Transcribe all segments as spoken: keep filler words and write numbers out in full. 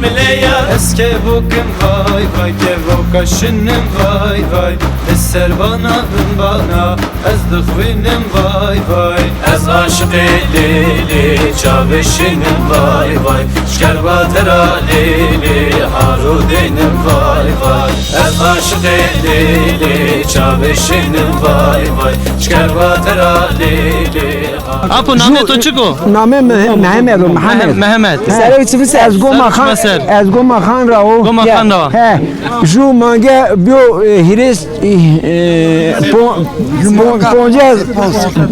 Cemile ya. Ez kevokim vay vay, kevoka şinim vay vay. Ez ser bana bin bana, ez dixwinim vay vay. Ez Aşiqê lê lê çavê şînim vay vay, şker vatera lê lê haro deynim vay vay. Ez aşiqê lê lê çavê şînim vay vay, şker vatera lê lê haro. Apo, namê to çik o? Namê Meh-, Mehmet o, Mehmet. Mehmet. He. Serê çivis ez Goma Xan, ez Goma Xan ra o. Goma Xan ra o. He. Ju mange biyo, e, hîrês, e, e, pon-, pon-, poncas,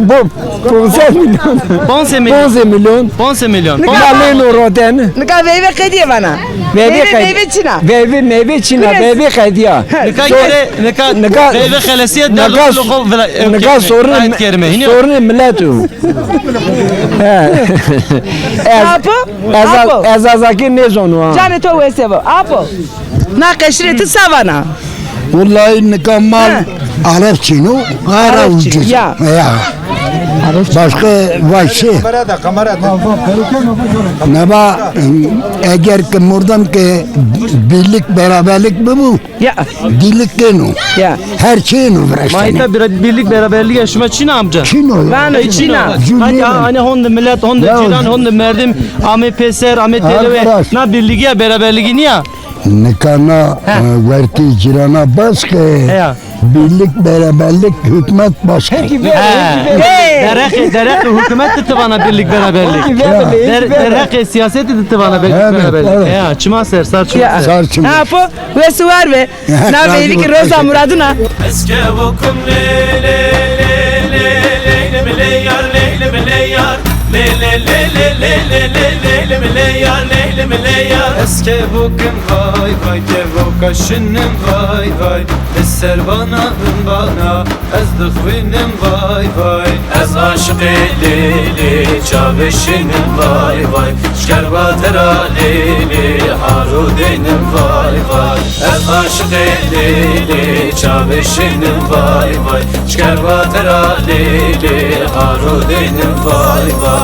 bo-, ponzeh milyon. Ponzeh milyon. Ponzeh milyon. Ponzeh milyon. Nika lêno roten. Nika veyve qedîye vana. Veyve qed-, veyve çina. Veyve meyve çina, veyve qedîya. Nika gere, nika, nika veyve xelesîye, nika derdo xo vila-, nika sorunê, sorunê milet o. He. Ez, Apo? Ez, Apo, ez Zazakî nêzano ha. Canê to wese bo. Apo. Na qeşirê ti sa vana? Wullayî nika mal Arap çîno, ara ucuz. Ya. Ya. Başka vay şey. Neba, eger ki mordem ki birlik, beraberlik bibu, ya, birlik keno. Ya. Her şey eno viraştene. Ma îta bira-, birlik, beraberlik ya şima çin a amca? Çin o ya. Vano çin a. Hadi, hani honde millet, honde cîran, honde merdim ame pêser, ame têlewe. Na birligi ya, beraberligi nîya? Nika na, e, wertê cîrana bas ke. Birlik, beraberlik, hukmet başka. He. Dereqê, dereqê hukmet de ti vana birlik, beraberlik. Der-, dereqê siyasetî de ti vana birlik, beraberlik. Ya, çima ser, sar çima ser. Sar çima. Ha, po, wes û war be. Na veyvî ki roza muradin a. Ez kevokim lê lê lê lê lê leylim lê yar, leylim lê yar. Lê lê lê lê lê lê lê leylim lê yar, leylim lê yar. Ez kevokim vay vay, kevoka şinim vay vay. Li ser bana bin bana, ez dixwînim vay vay. Ez aşiqê lê lê çavê şinim vay vay. Şker vatera lê lê haro deynim vay vay. Ez aşiqê lê lê çavê şinim vay vay. Şker vatera lê lê haro deynim vay vay.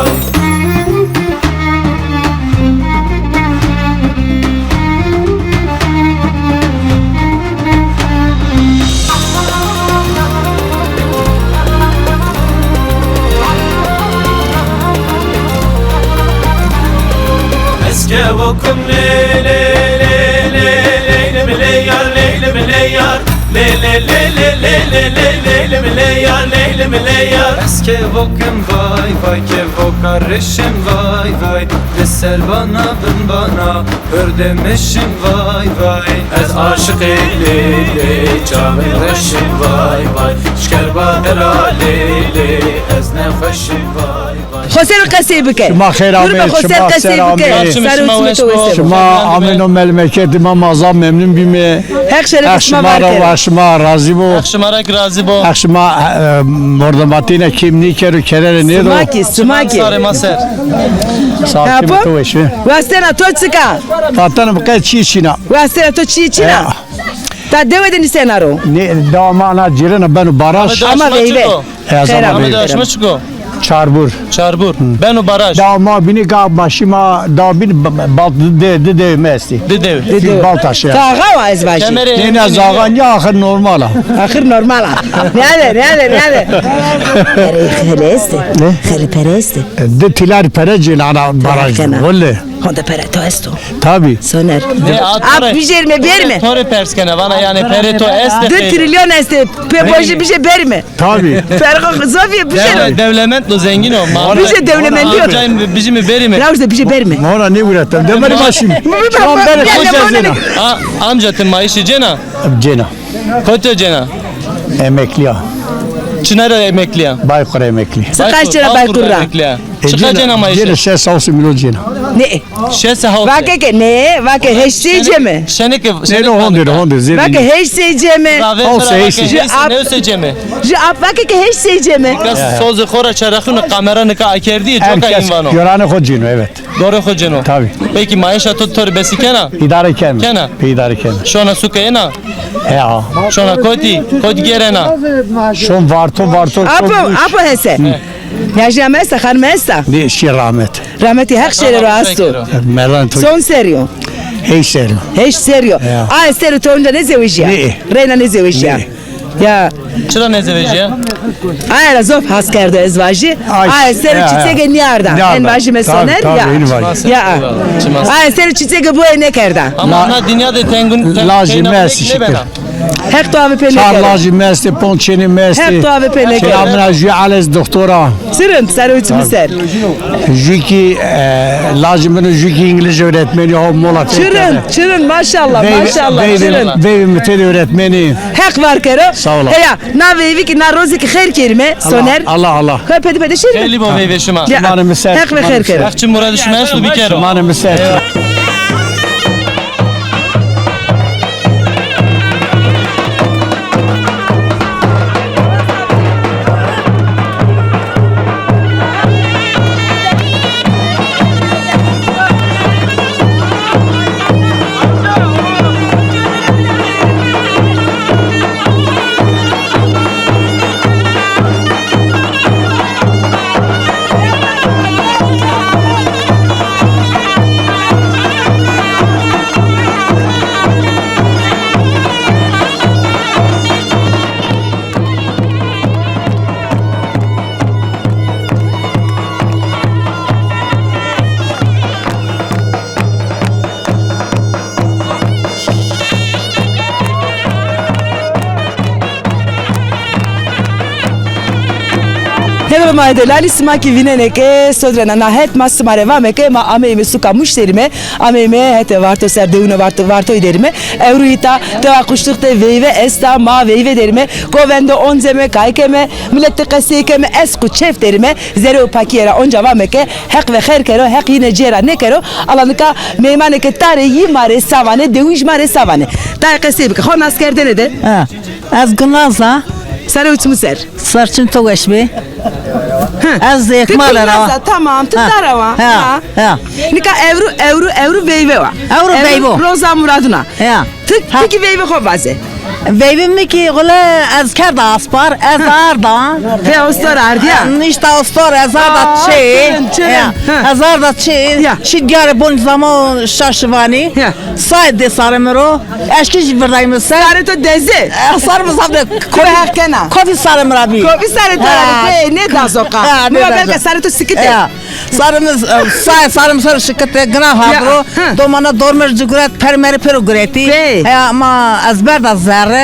Ez kevokim lê lê lê lê leylim lê yar, leylim lê yar. Lê lê lê lê lê lê lê leylim lê yar, leylim lê yar. Ez kevokim vay vay, kevoka reşim vay vay. Li ser bana bin bana, hurdemişim vay vay. Ez aşiqê lê lê çavê reşim vay vay. Şker vatera lê lê, ez nexweşim vay vay. Xo ser qesey bike. Şima xêr amê, şima ser amê. Sar û çimê to wes bo. Şima amêno memleketê ma, ma zaf memnun bîme. Heq şerefê şima var kero. Heq şima ra, şima razî bo. Heq şima ra kî razî bo. Heq şima, e, mordematîne kêm nêkero, kerere nêdo. Sima kî, sima kî. Sarê ma ser. Sar çimê to weş be. Wastena to çik a? Vatena mi qe çî çin a. Wastena to çî çin a? Ta dewe de nîsena ro? Nê, dewa ma na cîrena beno baraj. Ama veyve. Xêr amê. Amê de aşma çik o? Çarbur. Çarbur. Beno baraj. Da ma bînî ka başî ma da bîn b-, b-, balt di de, di de mi estî. Di de. Di de. Baltaş ya. Zaga wa ez vajî. Nê, nê, zaga nîya, axir normal a. Axir normal a. Nîyade, nîyade, nîyade. Pere xele estî. Ne? Xele pere estî. E, di tîlar pere cêna ana baraj. Wele. Honde pere to esto. Tabi. Soner. Ap bijêrme, bêrme. To rê pers kena, vana yanî pere to estî. Di trilyon estî. Pê bojî bijê berîme. Tabi. Ferqo zafî bijêro. Dew-, dewlemend o, zengîn o. Bijê dewlemendî yo. Amcayım bijîme berîme. Rawz de bijê berîme. Ma ona nêwireta. Demerî ma şîme. Şima berê xo cezena. A, amca ti mayîşî cêna? Cêna. Kotî cêna? Emeklî ya. Çina ra emeklî ya? Baykur emeklî. Çiqas cêna Baykur ra? Emeklî ya. E, çiqa cêna, cêna mayîşî? Cêna şeş hewt milyon cêna. Ne? Şeş hewt. Vake ke ne, vake heşt sey cême. Şenike, şenike. Ne, no, honde, honde, zêde. Vake heşt sey cême. Hewt sey, heşt sey. Ju ap, vake ke heşt sey cême. Nika sozê xo ra çerexîno, kamera nika akerdî, coka în vano. Herkes goranê xo cêno, evet. Gorê xo cêno. Tabi. Peki mayîşa to, to rê besî kena? Îdare kena. Kena? Pê îdare kena. Şona suke êna? He, ha. Şona kotî, kotî gêrena? Şon Varto, Varto. Apo, Apo Hese. Hı. Yajîya mi esta, xanime esta? Nê, şî rahmet. Rahmetî Heq şêrê ro asto. Merdan to. Son serî yo? Heşt serî yo. Heşt serî yo. Ya. A, serî to onca nêzewejîya? Nê. Reyna nêzewejîya? Nê. Ya. Çira nêzewejîya? Aye ra zof has kerdo ez vajî. Aye serê çîçege nîarda. En vajîme Soner ya. Ya. Aye serê çîçege boye nêkerda. Ama na dinya de tengun, ten-, lajî mi estî şikir. Heq to avê pê nêkero. Çar lajî mi estê, ponc çênê mi estê. Heq to avê pê nêkero. Çêna min a jû Elez doktor a. Çi rind, serê û çimî ser. Jû kî, e, lajê min o, jû kî îngilîz öğretmenî ho, mola fekerde. Çi rind, çi rind, maşallah, maşallah, çi rind. Veyvê mi têde öğretmenî. Heq var kero. Sağ ol. Heya, na veyvî kî, na rozî kî xêr kerîme, Soner. Allah, Allah. Pede pede şîrîn. Xeylî bo veyvê şima. Heq ve xêr kero. Heq çi muradê şima esto bikero. Şima ne mi ser. Hêvê ma delalî, sima kî vînenê ke sodrena na het ma sima rê vame ke ma ameyîme suka Mûş derîme, ameyîme hetê Varto ser, dewûne Varto, Vartoyî derîme. Ewro îta dewa Quşlix de veyve esta, ma veyve derîme. Govende onceme, kay keme, milet de qesey keme, esq û çef derîme. Zere û pakîye ra onca vame ke Heq ve xêr kero, Heq yîne cêra nêkero. Ala nika meymanê ke ta rê yî ma rê sa vanê, dewij ma rê sa vanê. Tayê qesey bike, xo naskerdene de. Ha. Ez Gulnaz a. Serê û çimî ser. Ser çim to weş bê. Ha. Ez Ekmale ra wa. Gulnaz a, tamam, ti ta ra wa. Ha, ha. Nika ewro, ewro, ewro veyve wa. Ewro veyvo. Roza muradûn a. Ya. Ti, ti kî veyvê xo vaze. Veyvê mi kî xule ez kerda aspar, ez arda. Pê ostor ardîya? Nişta ostor, ez arda çê. Çirin, çirin. Ya. Ha. Ez arda çê. Ya. Şî diyarê bon zamo şaşivanî. Ya. Say dê sarê mi ro. Eşkî jî virdayîme ser. Sarê to deze? E, sarê mi zaf de. Kofî, heq kena. Kofî sarê mi ra bî. Kofî sarê to ra bî. Nêdazo qa. Ha, nêdazo. Belke sarê to sikit ê. Ya. Sarê mi, e, say sarê mi ser şikit ê, gina ha biro. Domana dormer ci guret, permerî pêro guretî. He, ama ez berda zerre.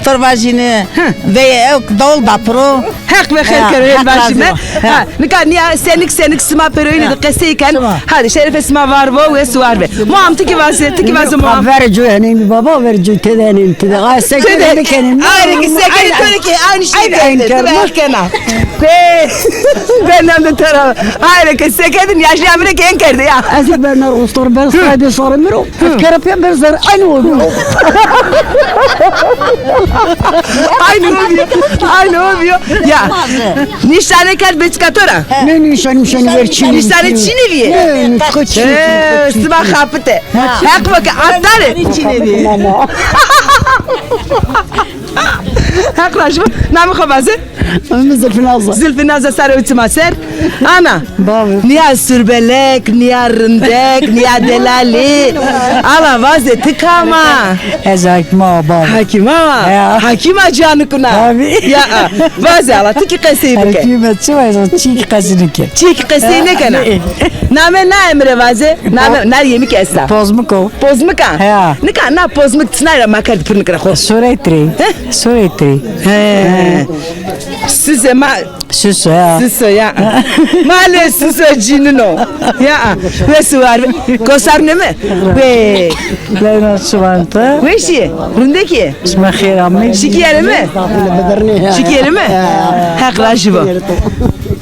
Tor vajîne. Vey ew dawul da piro. Heq ve xêr kero, hên vajîme. Ha, nika nîya senik senik sima pêroyîne de qesey ken. Hadi şerefê sima var vo, wes û war ve. Muam, ti kî vaze, ti kî vaze Muam. Ver cu henên baba, ver cu tede henên tede. Ay sekedê mi kenên. Ay ki sekedê, aynı şey. Aynı şey. Kena. Be, ben de tara. Ayrı ki sekedin yaşlı amire ki en kerdi ya. Ez bernar ustor, ben sahibi sarı miro. Kerapya ben zar aynı oluyor. Aynı oluyor. Aynı oluyor. Ya. Nişane kar beçkatora. Ne nişan, nişan ver çini. Nişane çini diye. Ne, ne, kaç. Sıba kapıte. Hak bak atare. Heq rajî bo. Namê xo vaze? Namê mi Zilfînaz a. Zilfînaz a, sare û çima ser. Ana. Babi. Nîya surbelek, nîya rindek, nîya delalî. Ala vaze ti kam a? Ez Hakîma wa babi. Hakîma wa? Ya. Hakîma canikuna. Tabi. Ya, a. Vaze ala, ti kî qesey bike. Hakîme çi wa, ez çî kî qesey nike. Çî kî qesey nêkena. Namê na emre vaze? Name, na yemik esta. Pozmiko. Pozmik a? He. Nika na pozmik çinay ra ma kerd pirnik ra xo? Sorey trey. He? Sorey trey. He. Size ma... Siso ya. Siso ya. Male siso cinino. Ya. Ve suvar. Kosar ne mi? Ve. Leyna çuvanta. Ve şi. Rundeki. Şima xêr amê. Şikî yere mi? Şikî yere mi? Heq rajî bo.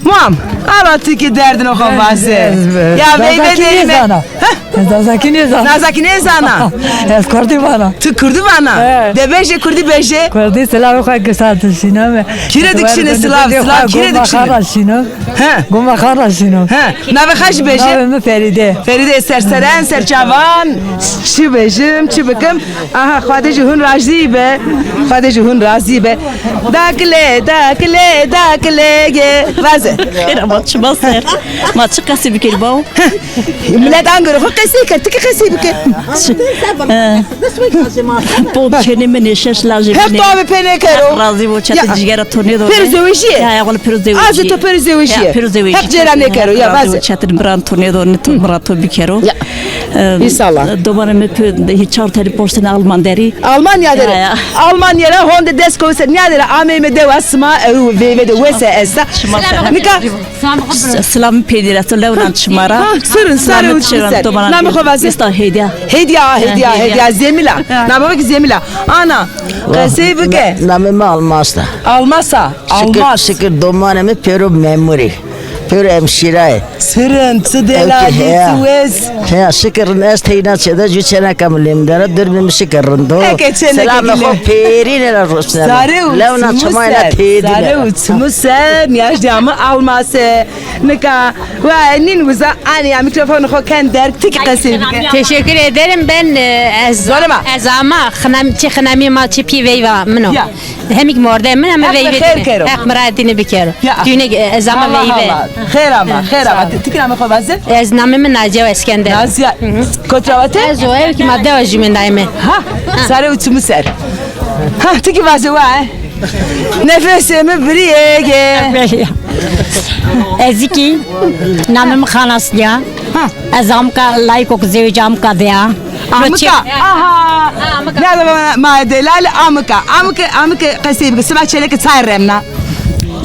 Muam. Ala ti kî derdino xo vaze. Ya veyve derîme. Heh. Ez Zazakî nêzana. Zazakî nêzana? Ez kurdî vana. Ti kurdî vana? He. De bejê kurdî bejê. Kurdî silavê xo gisa dişîname. Kîre dikişîne silav, silav kîre dikişîne? Goma Xan ra şîno. He. Goma Xan ra şîno. He. Navê xo jî bejê. Navê mi Ferîde. Ferîde, ser seren, ser çavan. Çi bejim, çi bikim? Aha, Xwedê ji hun razî be. Xwedê ji hun razî be. Dakile, dakile, dakile ge. Vaze. Xêr ama çima ser. Ma çi qesî bikerî bawo? Milet angoro xo Qesey ke, ti ki qesey bike. Bol çênê mi nê, şeş lajê mi nê. Hep to abi pê nêkero. Razî bo, çete cîgera to nêdo. Pêro zewejîye? Ya, ya, wele pêro zewejîye. Azê to pêro zewejîye. Ya, pêro zewejîye. Hep cêra nêkero, ya, vaze. Çete miran to nêdo, nê to mira to bikero. Ya. Înşallah. Domanê mi pê, hî çar tenî poştene Alman derî. Almanya derî. Ya, ya. Almanya ra honde des kowse nîya derî ameyme dewa sima, e, veyve de wese esta. Nika Silamî pêdî ra to, lewnan çima ra. Ha, sirrin, sare û çimû ser. Namê xo vaze. Esta Hêdîya. Hêdîya, Hêdîya, Hêdîya. Zemîla. Namê xo ki Zemîla. Ana, qesey bike. Namê mi Almas da. Almasa, Almas. Şikir, şikir domanê mi pêro memurî. Pêro hemşîrayê. Sirrin, çi delalî, çi wes. Heya, şikir rind est, heyna çêde, jû çêneka mi lê mi der a, durmê mi şikir rind o. Eke çêneke. Selamê xo pêrîne ra rosneme. Sare û çimû ser. Lewna çimayna pêdîne. Sare û çimû ser, nîyajdîya mi Almase. Nika wa nîn uza, anîya mîkrofonê xo ken derg, ti ki qesey bike. Teşekkür ederim. Ben, e, ez, ez ama xinem, çi xinemî ma, çi pî veyva min o. Ya. Hemî ki mordemê min, heme veyve dîne. Heq mi ra dîne bikero. Ya. Dîne, e, ez ama veyve. Allah Allah. Xêr ama, xêr ama. Ti, ti ki namê xo vaze? Ez namê mi Naciye Eskender. Naciye. Kotî ra vate? Ez o ew ki ma dewa jumendayme. Ha, sare û çimû ser. Ha, ti ki vaze wa, e? Nefesê mi birîyege. Ez kî namê mi Xan Asliya. Ha. Ez amika, layiko ki zewicî amika de ya. Amika. Aha. Ne de ma, ma delal amika. Amika, amika qesey bike. Siba çêneke çay remna.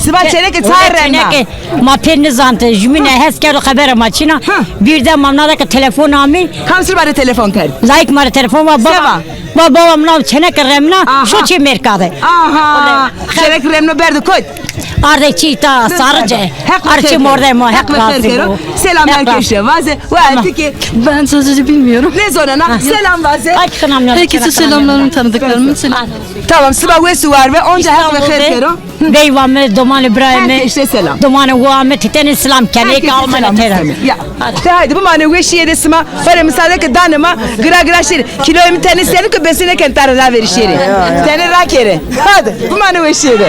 Siba çêneke çay remna. Çêneke ma pê nizante. Jumîne hes kerdo xebere ma çin a. Ha. Birden ma na de ke telefon amî. Kam sir ma rê telefon kerd? Layik ma rê telefon va baba. Seba? Va baba, mi na çêneke remna, şo çê mêrka de. Aha. Çêneke remno berdo kot? Arde çî ta Sarıce. Heq ve xêr kero. Heq ve xêr kero. Selam herkese. Vaze, wa ti ki. Ben sözünüzü bilmiyorum. Nêzonena. Selam vaze. Herkese selamlarımı, tanıdıklarımı selam. Tamam, siba wes û war be. Onca Heq ve xêr kero. Veyva mi, domanê birayê mi. Herkese selam. Domanê waa mi, ti tenê silam kenê, eke Almanya tera. Ya. De haydi, bimanê weşîye de sima. Xo rê misade ke danê ma, gira gira şêrê. Kîloyê mi tenê senî ke, bese nêken tara ra verî şêrê. Tenê rakerê. Hadi, bimanê weşîye de.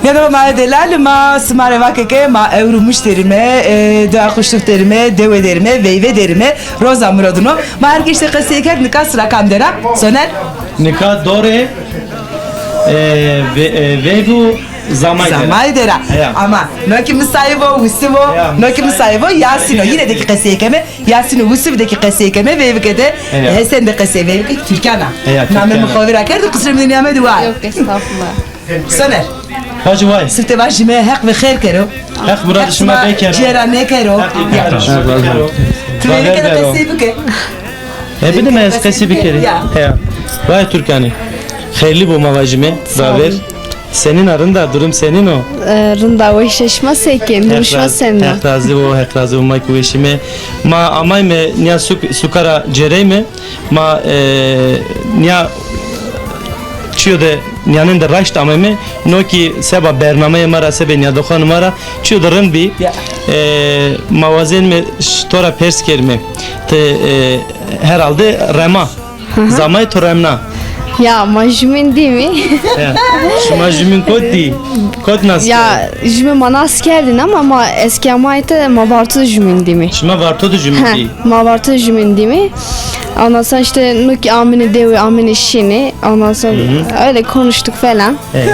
Nêdo ma delal, ma sima rê vake ke ma ewro Muş derîme, e, dewa Quşlux derîme, dewe derîme, veyve derîme, roza mirodino. Ma her ke îşte qesey kerd, nika sira kam der a? Soner? Nika dorê, e, ve-, e, veyv û zamay der a. Zamay der a. Heya. Ama no ki mi sayî vo, wisî vo, no ki mi sayî vo, Yasîn o. Yine de ki qesey keme, Yasîn û Wisîf de ki qesey keme, veyvike de, heya, Hesen de qesey, veyvike Türkan a. Heya, Türkan a. Namê mi xo vîra kerdo, qusurê mi de nîyamedî wa. Yok, estağfurullah. Soner. Vajî way. Sifte vajîme, Heq ve xêr kero. Heq muradê şima bê kero. Cêra nêkero. Heq muradê şima bê kero. Tu vêrike de qesey bike. E, bidim ez qesey bikerî. Ya. Heya. Vay Türkanî. Xeyrlî bo ma vajîme. Sağ ol. Raver. Senîn a, rind a, durum senîn o? E, rind a, weş a, şima se kên? Durum şima senîn a? Heq razî bo, Heq razî bo, ma kî weşîme. Ma amayme nîya suk-, suka ra cêreyme. Ma, e, nîya çîyo de Nîyanên de raşt ameyme, no kî seba bernameyê ma ra, sebê nîyadoxanê ma ra çîyo de rind bî. Ya. E, ma wazenîme ş-, to ra pers kerîme. Ti, e, herhalde rema. Hı hı. Zamay to remna. Ya, ma jumîn dîmî. Ya. Şima jumîn kot dî? Kot nas kerdî? Ya, jumîn ma nas kerdîn ama ma eskîya ma îte ma Varto de jumîn dîmî. Şima Varto de jumîn dî? Ma Varto de jumîn dîmî. Ondan sonra işte no kî amîne dewe, amîne şîne. Ondan sonra öyle konuştuk falan. Evet.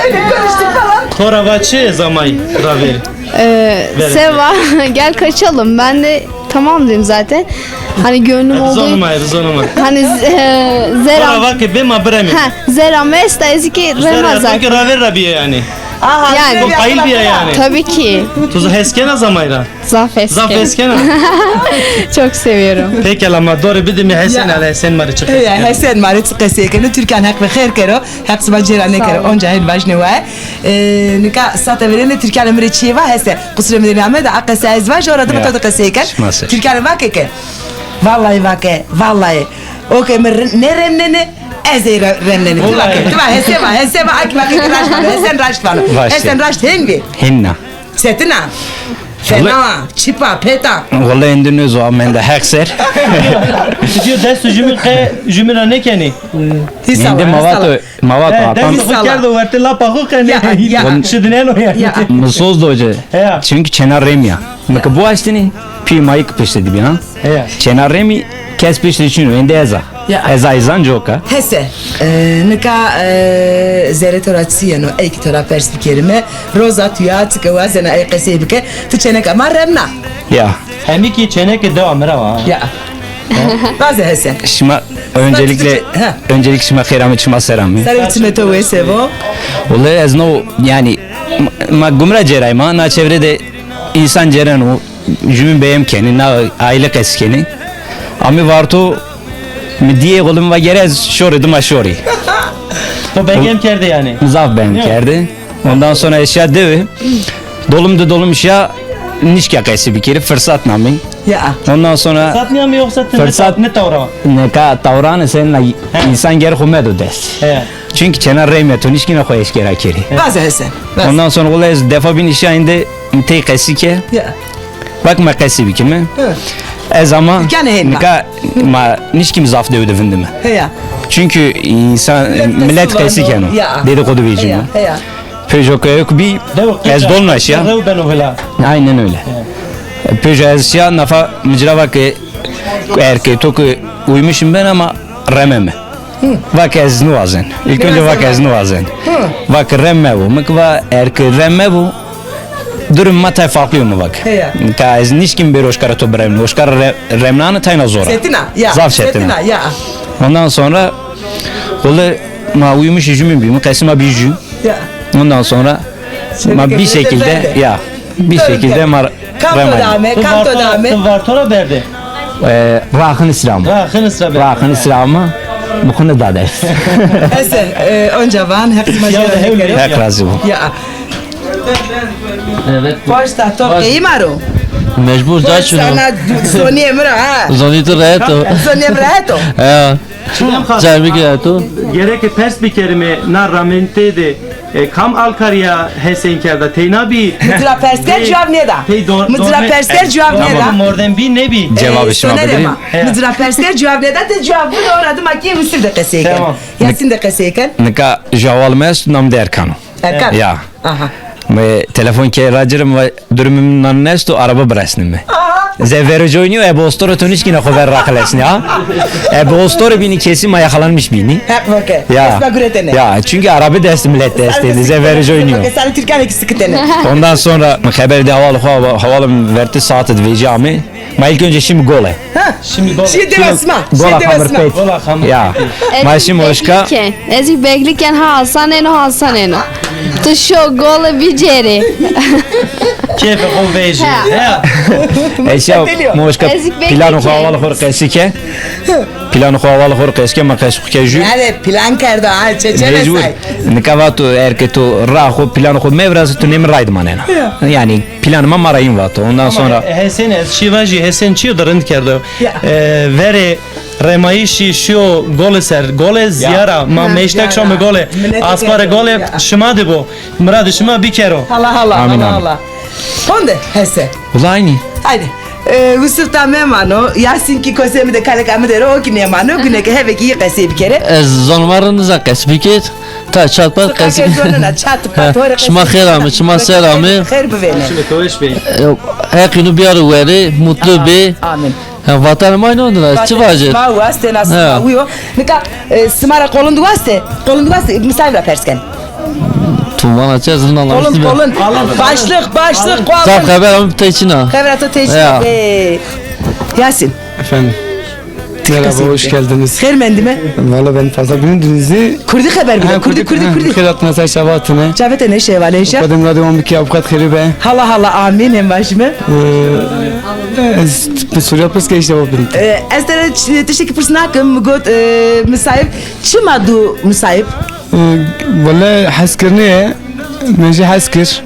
Öyle konuştuk falan. To ra va çi zamay ra verî? Ee, Vera. Seva, gel kaçalım. Ben de tamam dedim zaten. Hani gönlüm olduğu... Zonuma, zonuma. Hani z-, e, zera... To ra va ke bê ma biremî. Ha, zera mi esta, ez kî rema zaten. Zera to kî raver ra bîye yanî. Aha, yani. Zera qayîl bîye yanî. Tabii ki. To zaf hes kena zamay ra? Zaf hes kena. Zaf hes kena. Çok seviyorum. Pekala, ma dorê bidimî Hesen, ya. Hele Hesen ma rê çi qesey keno. Hesen ma rê çi qesey keno. Türkan Heq ve xêr kero. Heq sima cêra nêkero. Sağ olun. Onca hên vajne we. E, nika sate verêne Türkan mi rê çîyê va Hesen. Qusurê mi de nîyame de a qese ez vaj, ora dima to de qesey ken. Türkan va ke ke. Vallahi va ke, vallahi. O ke mi r-, nêremnenê, ez ê re-, remnenê. Ti va ke, ti va Hesen va, Hesen va, a kî va ke raşt vano, Hesen raşt vano. Hesen raşt hên bî. Hên na. Çetin a. Fena, çipa, peta. Wele êndî nêzo, mende heq ser. Ti dîyo dest û jumî qe, jumî ra nêkenî. Êndî ma vato, ma vato. Dest xo kerdo wertê lapa xo qe nê. Şidineno yanî. Mi soz do ci. Çünkü çêna rêmî ya. Mi ke biwaştînî, pîyê ma yê ke piştî de bî ha. Çêna rêmî kes piştî de çin o, êndî ez a. Ya. Ez a îzan coka. Hese, e, nika, e, zerê to ra çi yeno, ey kî to ra pers bikerîme, roza tu ya, çike wazena ey qesey bike, ti çêneka ma remna. Ya. Hemî kî çêneke dewa mi ra wa. Ya. Vaze Hesen. Şima öncelikle, öncelik şima xêr amê, çima ser amê. Serê çimê to wes vo. Wele ez no, yanî, ma, ma gumra cêray ma, na çevre de însan cêreno, jumîn beyem kenî, na aîle qesî kenî. Amê Varto mi dîyê, wele mi va gere ez şorî, dima şorî. To begem kerde yanî? Mi zaf begem kerde. Ondan sonra ez şîya dewe. Dolum de dolum şîya, nişkîya qesî bikerî, firsat namî. Ya. Ondan sonra... Firsat nîyamî yoksa ti fırsat ne tawra? Nika tawranê senîna, însan ger xo medo dest. He. Çünkü çêna rêmî ya, to nişkîna xo eşkera kerî. Vaze Hesen. Vaze. Ondan sonra wele ez defa bînî şîya êndî tey qesî ke. Ya. Bak ma qesî bikîme. Hı. Ez ama nika ma nişkîme zaf dewe de vindîme. Heya. Çünkü însan, millet qesî keno. Ya. Dedikodu vecîno. Heya, heya. Pêjo ke yok bî, ez dolna şîya. Rew beno vila. Aynen öyle. Pêjo ez şîya, nafa mi ci ra va ke erkê to ke uyumuşum ben ama rememe. Va ke ez nêwazen. İlk önce va ke ez nêwazen. Va ke rem mebo. Mi ke va, erkê rem mebo, durum ma tay farklı yo, mi va ke. Heya. Ka ez nişkîm bêro oşkara to biremnî. Oşkara re-, remnane tayna zor a. Çetin a, ya. Zaf çetin a. Çetin a, ya. Ondan sonra, wele ma uyumuş jumîn bîme, qesî ma bî jû. Ya. Ondan sonra ma bir şekilde, ya, bir şekilde ma... Kam to da ame, kam to da ame? Ti Varto ra berdê? E, Raxin Îslam. Raxin Îslam. Raxin Îslam. Bixune dades. Hese, e, onca van, Heq sima cêra nêkero. Heq razî bo. Ya. Evet. Poşta to qeyî ma ro. Mecbur da çino. Sana sonîye mi ra ha. Zonî tu rehet o. Sonîye mi rehet o. Ya. Çilemxan, gereke pers bikerîme, na ramentê de, e, kam alkarîya Hesen kerda? Teyna bî? Mi ci ra pers kerd, cewab nêda. Mi ci ra pers kerd, cewab nêda. Mordem bî, nêbî? Cewabê şima bidirî. Mi ci ra pers kerd, cewab nêda. Ti cewab bide, ora dima kî Misir de qesey ken. Tamam. Yasin de qesey ken. Nika ju hewal mi esto, nam de Erkan o. Erkan? Ya. Aha. Mi telefon kerd ra ci rê, mi va durumê mi nan esto, araba biresnîme. Aha. Zê verê coy nîyo, ebe ostore to nişkîna xo ver ra qilesnî ha. Ebe ostore bînî, kesin ma yakalanmış bînî. Heq vake. Ya. Esma guretene. Ya, çünkü araba dest millet dest êndî, zê verê coy nîyo. Sarê Türkanê kî sikitene. Ondan sonra mi xeber de hewal xo, hewal mi vertî, saete di vecî ame. Ma ilk önce şîme gole. Ha. Şîme gole. Şîme dewa sima. Gola Xamir Peyt. Gola Xamir Peyt. Ya. Ma şîme oşka. Ez kî beglî ken, ha Hasan êno, ha Hasan êno. Tu şo gole bicêrê. Keyfê xo vejî. Ha. Ya. Ez şîya, ma oşka planê xo, hewalê xo rê qesî ke. Planê xo, hewalê xo rê qesî ke, ma qesî xo ke jû. Yanî plan kerdo ha, çeçe resay. Nika va tu, erkê tu ra xo, planê xo mevirazî, tu nêmi ray de manena. Ya. Yanî planê ma ma ra hîn vato. Ondan sonra... Ama Hesen, ez çî vajî, Hesen çîyo de rind kerdo. Ya. E, verê Remayîşî şîyo gole ser. Gole zîyara. Ma meştek şome gole. Asparê gole şima de bo. Miradê şima bikero. Hala hala, hala hala. Honde hese. Wila aynî. Haydi. E, Yusuf da memano, Yasin kî kosê mi de kaleka mi de ro, o kî nêmano, gune ke heve kî yî qesey bikere. Ez zonê ma rê nizan qesey bikêt. Ta çat pat qesey. Zonena, çat pat. Şima xêr amê, şima ser amê. Xêr bivêne. Heq înû biyaro werê, mutlu bê. Amîn. Ha, vatanê ma ino dina, çi vajê? Ma waste, na sima wiyo. Nika, e, sima ra qolun di waste, qolun di waste, misafir ra pers ken. Tu vana çi, ez rind anlamış dîme. Qolun, qolun. Başlık, başlık, qolun. Zaf xeber amî, tey çin a. Xebera to tey çin a. E, Yasin. Efendim. Merhaba, hoş geldiniz. Xêr mendîme. Valla ben fazla bilmiyorum dilinizi. Kurdî xeber bide, kurdî, kurdî, kurdî. Xêr hatine, ser çava hatine. Çavê to nêşê, hevalê hêşa. Xwedê miradê wan bikî, avûkat xêrî be. Hala hala, amîn, hem vajîme. Ee, ez bir soruya pers ke işte o bilim. Ee, ez tera ç-, tiştekî pirs nakim, mi got, ee, misayib, çima du misayib? Ee, wele hes kirnê ye. Mi jî hes kir.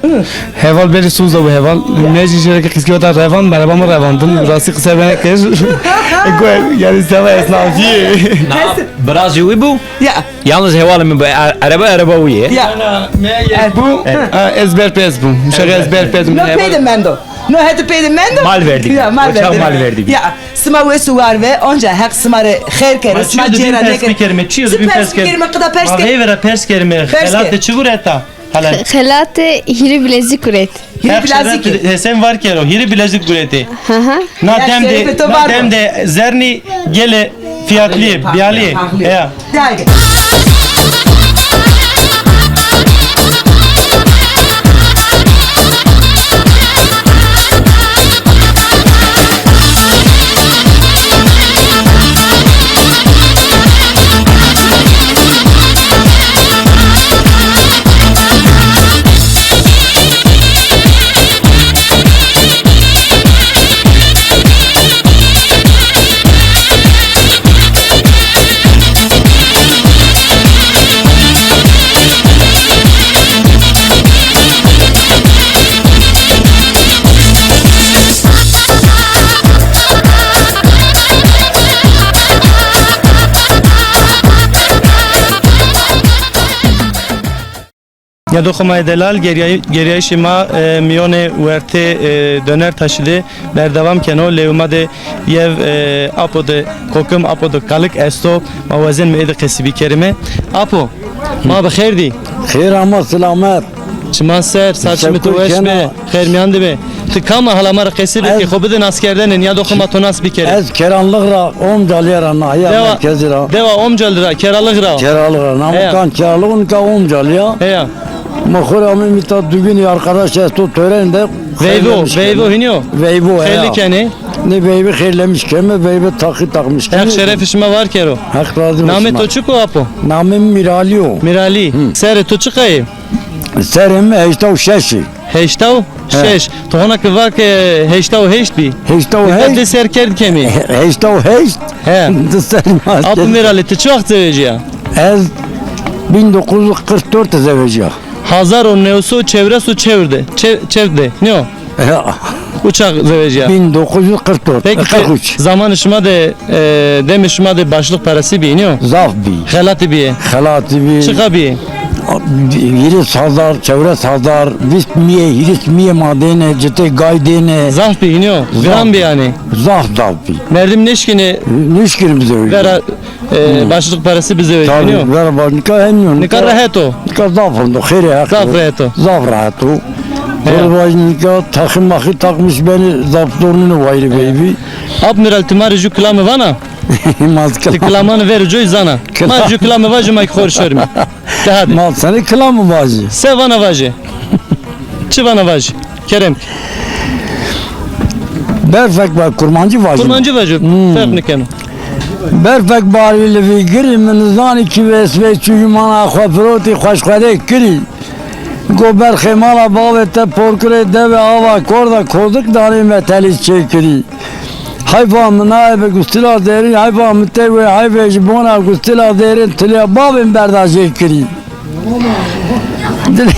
Heval belê soz da bu heval. Mi jî jêre ke qîskî weta revan, merheba mi revandin. Rastî qise bene kir. Go, yani sema esnafî. Na, birazî wî bu? Ya. Yalnız hevalê mi bu, e-, ereba, ereba wî ye. Ya. Na, na, me yek bu, e, ez ber pez bûm. Şex ez ber pez bûm. No peyde mendo. No heti peyde mendo. Mal verdî. Ya, mal verdî. Mal verdî. Ya, sima wes û war ve, onca Heq sima rê xêr kere, sima cêra nêkere. Çi pers bikerîme, qida pers kerîme. Veyve ra pers kerîme. Xelatê çi gureta? Xelatê hîrê bilezik guret. Hîrê bilezik. Hesen var kero, hîrê bilezik guretê. Hı hı. Na dem de, na dem de zernî gelê fîyatlî, bîyalî. Ya. Ya doxê ma yê delal, geriyay-, geriyayîşê ma, e, mîyonê wertê, e, Dönertaşî de berdewam keno. Lewê ma de yew, e, apo de kokim, apo de kalik esto. Ma wazenîme ê de qesî bikerîme. Apo, ma bi xêr dî. Xêr ama selamet. Çiman ser, sar çimê to weş be. Xêr mîyan de be. Ti kam a, hala ma rê qesî bikê, xo bide naskerdene, nîyadoxê ma to nas bikerê. Ez Keranlix ra, Omcalîye ra, nahiya merkezî ra. Dewa Omcalî ra, Keralix ra. Keralix ra. Namo kan Keralix, nika Omcalî ya. Heya. Ma xo rê amîme îta, dugînî arkadaş esto tören de. Veyvo, veyvo hînî yo? Veyvo, heya. Xêrlî kenê. Nê veyvî xêrlemiş keme, veyvî taxî taxmiş keme. Heq şerefê şima var kero. Heq razî bo şima. Namê to çik o apo? Namê mi Mîralî yo. Mîralî. Hı. Serê to çiqa yê? Serê mi heşta û şeş ê. Heşta û şeş. He. To hona ke va ke heşta û heşt bî. Heşta û heşt. Nika di ser kerd kemî. Heşta û heşt. He. Di ser ma. Apo Mîralî, ti çi wext zewecîya? Ez bin dokuz yüz kırk dört de zewecîya. Hazar û new sey û çewres û çewr de. Çe-, çewr de. Nîyo? Ya. Uçak zewecîya. Bin dokuz yüz kırk dört. Peki, kırk üç. Zamanê şima de, e, demê şima de başlık parası bî, nîyo? Zaf bî. Xelatî bîye. Xelatî bî. Çiqa bîye? Hîris hazar, çewres hazar, vîst mîye, hîris mîye ma dêne, citê gay dêne. Zaf bî, nîyo? Zaf. Giran bî yanî. Zaf zaf bî. Merdim nêşkînê. Nêşkînê bizewicî. Vera E, başlık parası bizewecî, nîyo? Tabii, ver bak, nika hemî yo. Nika rehet o. Nika zaf rind o, xêrê Heq. Zaf rehet o. Zaf rehet o. Ver bak, nika taxî maxî takmış benî, zaf zor nîno wayîrê veyvî. Ap Mîral, ti ma rê jû kilame vana? Ma kilam. Ti kilamanê verê coy zana. Ma jû kilame vajê, ma kî xo rê şorîme. De hadi. Ma senî kilame vajî? Se vana vajê. Çi vana vajê. Kerem. Berfek ve Kurmancî vajî. Kurmancî vajî. Hmm. Ferq nêkeno. Berfek barî livî girî, mi nizanî kî vês vê çûyî mana xo firotî xweş xwedê kirî. Go berxê mala bavê te, porkirê devê ava korda, kozik danê metelî çêkirî. Heyfa mi naye bi gustila dêrî, heyfa mi tey wê heyfê ji bona gustila dêrîn tilya bavên berda jê kirî. Dil-,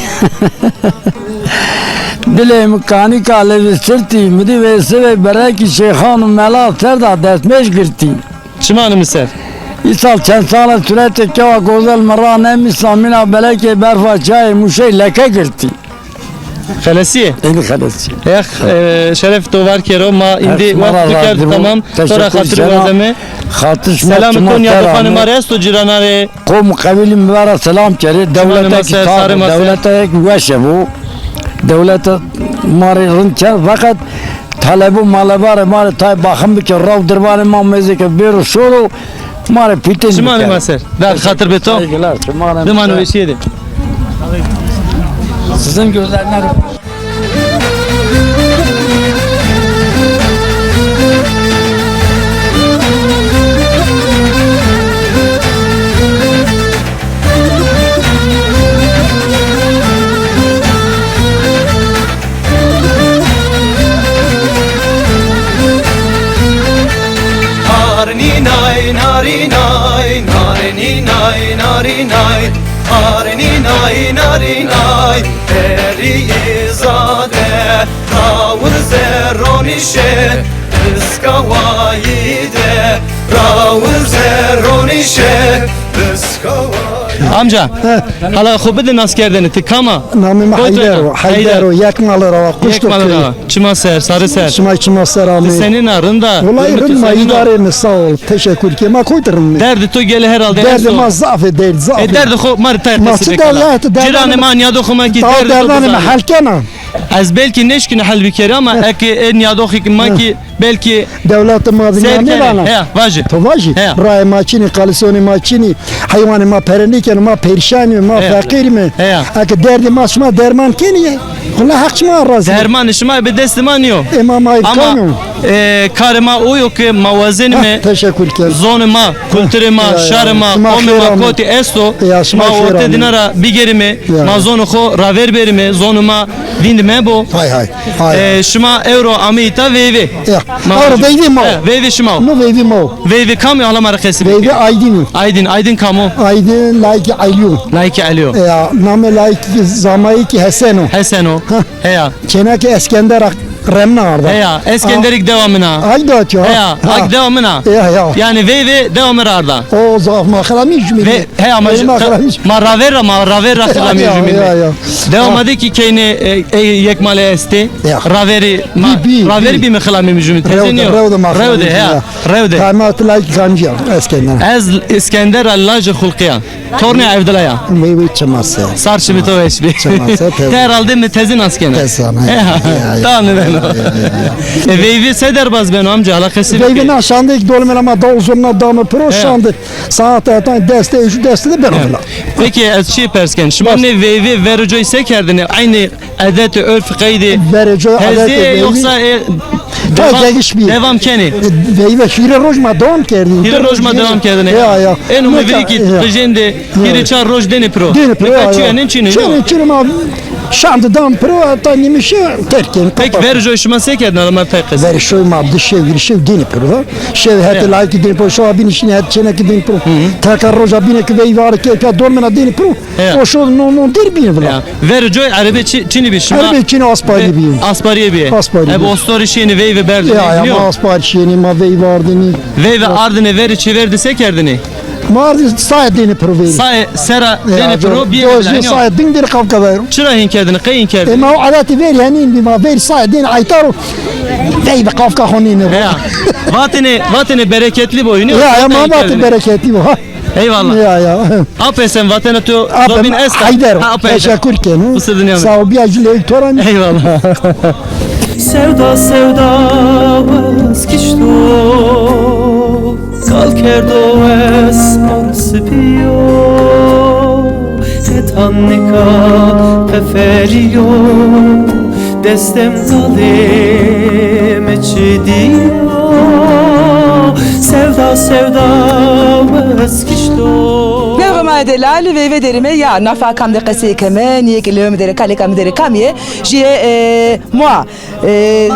dilê mi kanîka levî sirtî, mi dî vê sivê berekî şêxan û mela ser da destmêj girtî. Çimanê mi ser. Îsal çend sala surete kewa gozel mi ra nemîsa, mîna belekê berfa çayê Muşey leke girtî. Xelesîye? Ênî xelesîye. Ex, e, şeref to var kero, ma îndî wext bikerd, tamam. To ra xatir wazeme. Selamê to nîyadoxanê ma rê esto, cîranan rê? Qom û qebîlî mi vera selam kerê. Dewlete ki sar, dewlete ki weşe bo. Dewlete ma rê rind kerd. Feqet talebo malebarê ma rê tay baxim bike, raw dirvanê ma mezeke bêro şoro, ma rê pîtên bikero. Çimanê ma ser. Dad xatir be to. Saygılar, çimanê ma ser. Dimano weşîye de. Sizin gözlerine Narînay, narînay, narînay, narînay. Arnînay, narînay, perîyê zade, rawir zerronîşe, piska wayî de, rawir zerronîşe, piska wayî. Amca, hala xo bide naskerdene, ti kam a? Namê mi Heyder o, Heyder o, Yekmali ra wa, Quşto köyü. Çima ser, sarı ser. Çima, çima ser amê. Ti senîn a, rind a? Wulay rind ma, îdare mi, sağ ol. Teşekkür ke ma koyt rind mi. Derdê to gele herhalde esto. Derdê ma zaf ê, derd zaf ê. E, derdê xo ma rê tay qesî bikena. Cîranê ma, nîyadoxê ma kî derdê to bizanê. Ez belkî nêşkîne hel bikerî ama eke ê nîyadoxê ma kî belkî. Dewlete ma vînanê vana. Heya, vajî. To vajî. Heya. Rayê ma çinî, kalîsonê ma çinî, heywanê ma pere nêkeno, ma perîşan îme, ma feqîr îme. Heya. Eke derdê ma şima derman kenî, wela Heq şima razî. Dermanê şima bi destê ma nîyo. Ê ma, ma îmkan o. Ama, e, karê ma o yo ke ma wazenîme. Teşekkür ken. Zonê ma, kulturê ma, şarê ma, qomê ma kotî esto, ma orte dîna ra bigêrîme, ma zonê xo raver berîme, zonê ma vînd mebo. Hay hay. E, şima ewro ameyî ta veyve. Ya. Ewro veyvê ma o. He, veyvê şima o. No veyvê ma o. Veyvê kam o, hala ma rê qesî bikê. Veyvê Aydin o. Aydin, Aydin kam o? Aydin layikê Elî yo. Layikê Elî yo. Ya, namê layikê zamayî kî Hesen o. Hesen o. Heya. Kêneke Eskender a, remna arda. Heya, Eskenderî kî dewa min a. Ay da ço. Heya, ay dewa min a. Ya, ya. Yanî veyvê dewa mi ra arda. O zaf ma xilamî jumî. Heya, ma, ma raver ra, ma raver ra xilamî jumî. Ya, ya. Dewa ma de kî keynê, e, e, Yekmale estê. Ya. Raverî ma, raverî bîme xilamî jumî. Teze nîyo. Rew de, rew de, heya. Rew de. Tayma ti layikê kamcî ya, Eskender? Ez Eskender a, lajê Xulqî ya. Tornê Evdila ya. Veyvê çima ser. Sar çimê to weş bî. Çima ser, teze. Ti herhalde mi teze nas kena. Teze, ha. Tamam, beno. E, veyvê se derbaz beno amca, hala qesî bikê. Veyvê na şandê kî dolmena ma dal zurna dame piro şandê. Saete hetan destê, eşu destê de beno vila. Peki, ez çîyê pers ken. Şima nê veyvê verê coy se kerdêne? Eynî edetê, urf, qeydê, verê coy, edetê veyvî yoksa, e, devam, devam kenê? E, veyve hîrê roj ma devam kerdî. Hîrê roj ma devam kerdêne. Ya, ya. Eno mi vîrî kî qijêndê hîrê çar roj dêne piro. Dêne piro, ya, ya. Çî yenê, çînê, çînê, çînê ma şandê dam piro, heta nîmî şew terk kenê. Peki, verê coy şima se kerdêne, hala ma tay qesî? Verê coy ma di şew, hîrê şew dêne piro da. Şew hetê layikî dêne piro, şewa bînî şînê het çênekî dêne piro. Teka roja bîne kî veyvê arê keyfîya dormena dêne piro. O şo non non der bîne vila. Verê coy erebê çi-, çinî bî şima? Erebê çinî, asparî bî. Asparîye bî. Asparîye bî. Ebe ostorî şîyêne veyvê berdêne. Ya, ya, ma asparî şîyêne, ma veyvê ardêne. Veyvê ardêne, verê çêver de se kerdêne? Ma ardêne saye dêne piro veyvê. Saye sera dêne piro, bîyêne vila. Saye ding dêne, qafka vero. Çira hîn kerdêne, qey hîn kerdêne? E, ma o edetê verî henîn bî, ma verî saye dêne ayta ro. Veyvê qafka xo nêne ro. Ya. Vatêne, vatêne bereketlî bo, hînî yo? Ya, ya, ma vatê bereketlî bo. Ha. Eyvallah. Ya, ya. Apê sen, vatena to zobîn esta? Heyder. Ha, apê Heyder. Teşekkür keno. Sağ ol, bîya jî leyî to ra. Eyvallah. Sewda, sewda wes kişto, kal kerdo wes mor sipî yo, hetan nika qefelî yo. Destê mi dadê mi çi dîya, sewda, sewda wes kişto. Veyvê ma delal, veyvê derîme ya, nafa kam de qesey keme, nîyê ke lewê mi derê, kalêka mi derê kamî yê, jîyê, e, mua. E,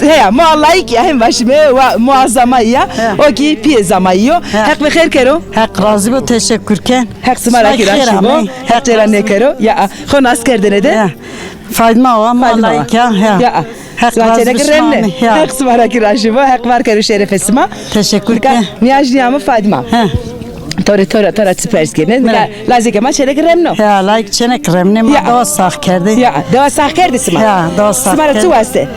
heya, mua layikî ya, hem vajîme, mua zamayî ya, o kî pîyê zamayî yo. Heq bi xêr kero. Heq razî bo, teşekkür ken. Heq sima ra kî razî bo. Heq tera nêkero. Ya, xo nas kerdêne de. Fatma wa, ma layik ya, ya. Ya. Heq sima çêneke remne. Heq sima ra kî rajî bo. Heq var kero şerefê sima. Teşekkür ke. Niyaj nîya mi Fadîma. He. To rê, to ra, to ra çi pers kene? Nika lazeke ma çêneke remno. Ya, layik çêneke remne, ma dewa sax kerde. Ya, dewa sax kerde sima. Ya, dewa sax kerde. Sima ra çi waste?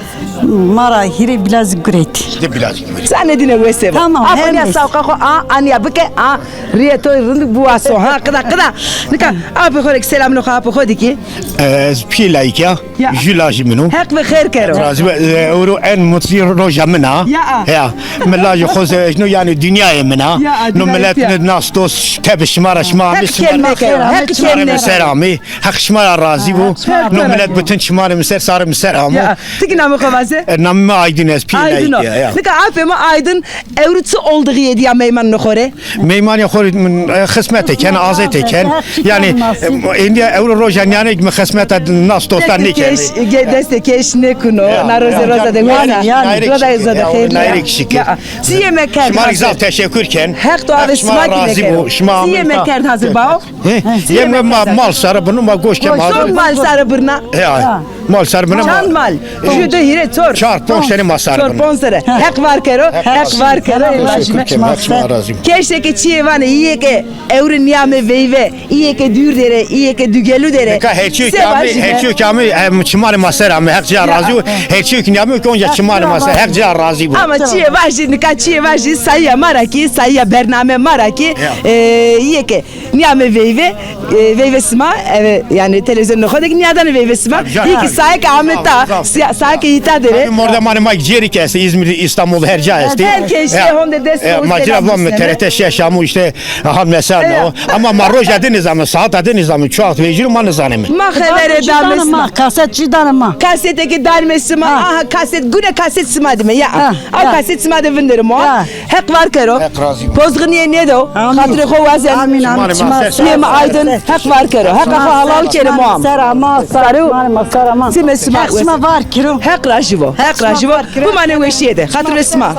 Ma ra hîrê bilazî guret. De bilazî guret. Zanedîne wese bo. Tamam, her neyse. Sawqa xo a, anîya bike a. Rîyê to rind biwaso ha, qida, qida. Nika apê xo rê kî selamino xo apê xo de kî. Ez pîyê layik ya. Ya. Jû lajê min o. Heq ve xêr kero. Razî be, e, ewro en mutlu roja min a. Ya. Ya. Mi lajê xo zewecno, yanî dinyayê min a. Ya, no milet mi nas dost tebe şima ra, şima amê şima ra. Heq şima ra mi ser amê. Heq şima ra razî bo. No milet bütün şima rê mi ser, sarê mi ser amo. Ya. Ti kî namê xo vaze? E, namê mi Aydin, ez pîyê layik ya. Nika apê mi Aydin, ewro çi oldixî yê dîya meymanê xo rê? Meymanê xo rê, e, xismete ken, azete ken. Yanî, e, êndî ewro roja nîyanê kî mi xismeta nas dosta nêkerdê. Destê keş, ge-, destê keş nêkuno. Ya. Na rozê roza de wesa. Roza de xêr. Nayrê kişî ke. Çiyê me kerd hazir. Şima rê zaf teşekkür ken. Heq to avê sima kî nêkero. Çiyê me kerd hazir bao. He? Yê me ma mal sare birno, ma goş ke ma. Çond mal sare birna? Ya. Mal sare birna ma. Çand mal? Jû, di, hîrê, çor. Çar, ponc tene ma sare birna. Çor, ponc sere. Heq var kero, Heq var kero. Heq şima razî bo. Keşeke çiyê vanê, îyê ke ewro nîyame veyve, îyê ke dûr der ê, îyê ke dugelu der ê. Nika her çîyo ke amê, her çîyo ke amê, hem çimanê ma ser amê, Heq ci ra razî bo. Her çîyo ke nîyame ke onca çimanê ma ser, Heq ci ra razî bo. Ama çiyê vajî, nika çiyê vajî, sayîya ma ra kî, sayîya bername ma ra kî, e, îyê ke nîyame veyve, e, veyve sima, eve, yanî televîzyonê xo de kî nîyadanê veyve sima. Tabii canım. Îyê kî saye ke ame ta, saye ke îta der ê. Tabii, mordemanê ma kî cêrî kî estê, Îzmîr, Îstanbul, her ca estê. Her keşî honde dest. Ma ci ra vame T R T şeş amo îşte, hal mesel o. Ama ma roja de nêzaneme, saeta de nêzaneme, çi waxt vejîno ma nêzaneme. Ma xebere dame sima. Kaset jî dane ma. Kasetê kî danme sima. Aha, kaset, gune kaset sima dime ya. Aw kaset sima de vinderimo. Heq var kero. Heq razî bo. Pozxinîye nêdo. Amîn. Xatirê xo wazen. Amîn, amîn. Çimanê ma ser. Çiyê mi Aydin. Heq var kero. Heqa xo helal kero mam. Ser ama, ser ama, ser ama. Çimê sima. Heq şima var kero. Heq rajî bo. Heq rajî bo. Bimane weşîye de. Xatirê sima.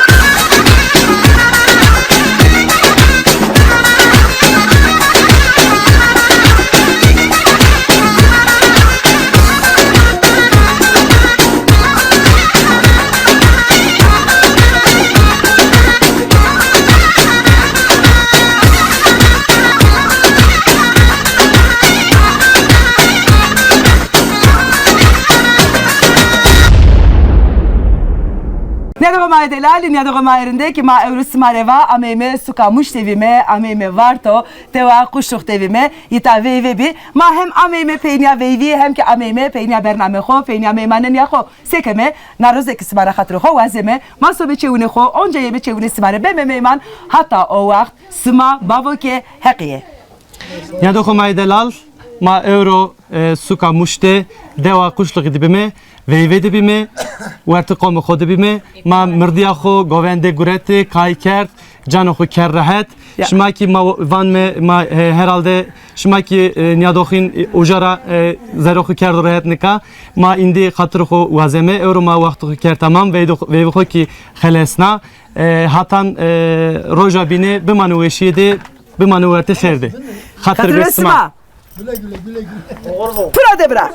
Nîyadoxê ma yê delalî, nîyadoxê ma yê rindekî, ma ewro sima rê va ameyme suka Mûş de vîme, ameyme Varto, dewa Quşlux de vîme, îta veyve bî. Ma hem ameyme peynîya veyvî, hem kî ameyme peynîya bernamê xo, peynîya meymanenîya xo. Sekeme, na roze kî sima ra xatirê xo wazeme, ma sobe çewunê xo, onca yeme çewunê sima rê beme meyman, hata o waxt sima bavo ke Heqî yê. Nîyadoxê ma yê delal, ma ewro, e, suka Mûş de, dewa Quşlixî de bîme, veyve de bîme, wertê qomê xo de bîme, ma mirdîya xo govende guretê, kay kerd, canê xo kerd rehet. Ya. Şima kî ma vanme, ma, e, herhalde şima kî, e, nîyadoxîn, e, uca ra, e, zerrê xo kerdo rehet nika. Ma îndî xatirê xo wazeme, ewro ma wextê xo kerd tamam, veyvê xo, veyvê xo kî xelesna. E, hatan, e, roja bîne, bimane weşîye de, bimane wertê xêr de. Xatir be sima. Pira de bira.